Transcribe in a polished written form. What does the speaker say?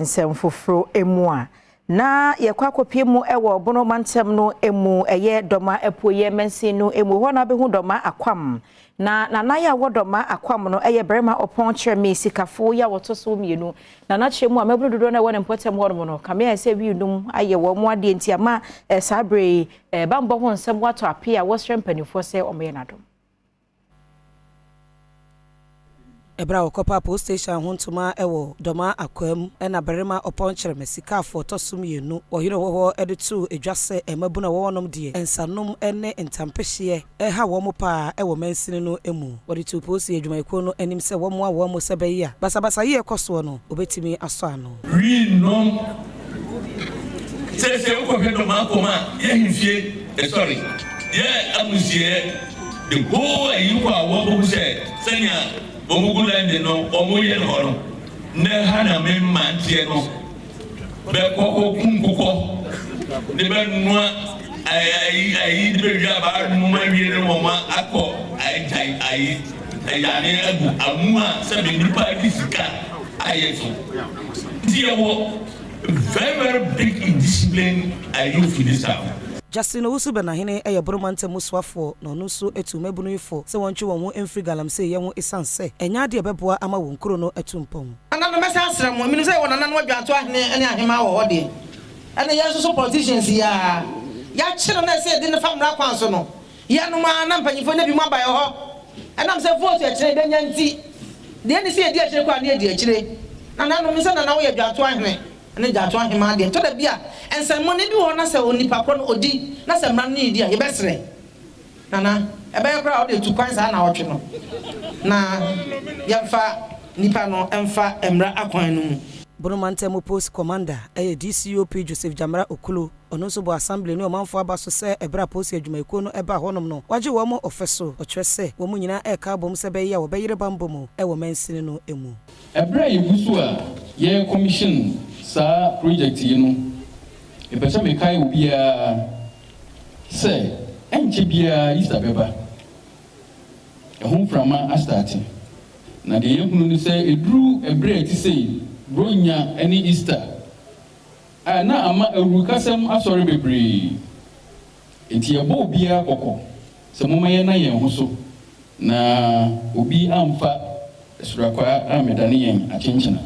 Nsɛm foforɔ mu a na yɛkɔ akɔpie mu wɔ Bono mantam no mu, ɛyɛ Dɔma Apueɛ mansin no mu hɔ na abɛhu Dɔma Akwam. Na nana yɛ a wɔ Dɔma Akwam no ɛyɛ barima ɔpɔn kyerɛ me sikafo yɛ a wɔtɔ so mmienu na n'akyerɛ mu a mɛbunu dodoɔ no ɛwɔ ne mpɔtam hɔ nom no kame ayɛ sɛ wii nom ayɛ wɔn mu adeɛ, nti ama saa bere yi bambɔ ho nsɛm watɔ ape a wɔsrɛ mpanimfoɔ sɛ wɔyɛ n'adom. Ɛberɛ a wɔkɔpaa police station ho ntoma wɔ Dɔma Akwam na barima ɔpɔn kyerɛmɛ sikafoɔ ɔtɔ so mmienu ɔhene wɔ hɔ de too edwa sɛ mmabunu a wɔwɔ nom deɛ, nsanom ne ntampehyeɛ ɛha wɔn paa wɔ mansini no mu. Wɔde too polisi adwumayɛkuo no anim sɛ wɔmmoa wɔn mo sɛ bɛyɛ a basabasa yie kɔ soɔ no, wɔbɛtumi asɔ ano. Wii nom sɛ wokɔhwɛ Dɔma Akɔm a, yɛ ahemfie, sorry, yɛ amusieɛ, the whole ayi kɔ a wɔbɛhu sɛ sɛnea wɔn gu London no wɔn yɛ no hɔ no, na ha na me mmeranteɛ no bɛkɔ kɔku nkokɔ ne bɛnoa ayi ayi de bɛwie abaa no mu awie ne wɔn akɔ agyae ayi ɛyane agu amu a sɛbi nipa de sika ayɛ so. Nti yɛwɔ very very big indiscipline youth in this town. Justin Owusu Bɛnahene yɛ Bono mantam mu soafoɔ, na ɔno nso atu mmabunu yi fo sɛ wɔntwe wɔn ho mfiri galamsey yɛ ho, ɛsiane sɛ ɛnyɛ adeɛ ɛbɛboa ama wɔn kuro no atu mpɔn. Nananom, mɛsan asrɛ mo, menim sɛ yɛwɔ nananom adwanto ahene ne ahemmaa wɔ hɔ deɛ, ɛne yɛn nso so politicians yi a yɛakye no na ɛsɛ yɛde no fa mmara kwan so no, yɛnom a na mpanyimfoɔ no bi mu aba yɛ hɔ, ɛnam sɛ vote akyire bɛnya nti, deɛ ne sɛ yɛdi akyire kɔ a ne yɛdi akyire. Nananom, sɛ nana woyɛ dwanto ahene ne dwanto ahemmaa deɛ, tɔ da bi a nsɛmmɔne bi wɔ hɔ na sɛ onipa korɔ no ɔdi na sɛ mmara no ne yɛdi a, yɛbɛsrɛ nana ɛbɛyɛ koraa a wode tu kwan saa na ɔtwe no na yɛmfa nipa no mfa mmara akwan no mu. Bono mantam post commander ɛyɛ DCOP Joseph Jamra Okulu. Ɔno nso bɔ assembly ne ɔmanfoɔ aba so sɛ ɛberɛ a polisi adwumayɛkuo no ɛbaa hɔnom no, wagye wɔn mo ɔfɛ so. Ɔkyerɛ sɛ wɔn mu nyinaa ɛreka abom sɛ bɛyɛ a wɔbɛyere bambɔ mu ɛwɔ mansini no mu. Ɛberɛ a yɛgu so a yɛ commission saa project yi no, ɛpɛ sɛ mekae obiara sɛ ɛnkyɛ biara Easter bɛba. Ɛho mframa astart, na deɛ yɛhunu no sɛ ɛduru ɛberɛ a ɛte sei, Bronya ne Easter a, na ama awurukasɛm asɔre bebree, nti yɛbɔ obiara kɔkɔ sɛ momma yɛna yɛn ho so na obi amfa asurakwaa ammɛdane yɛn akyenkyena.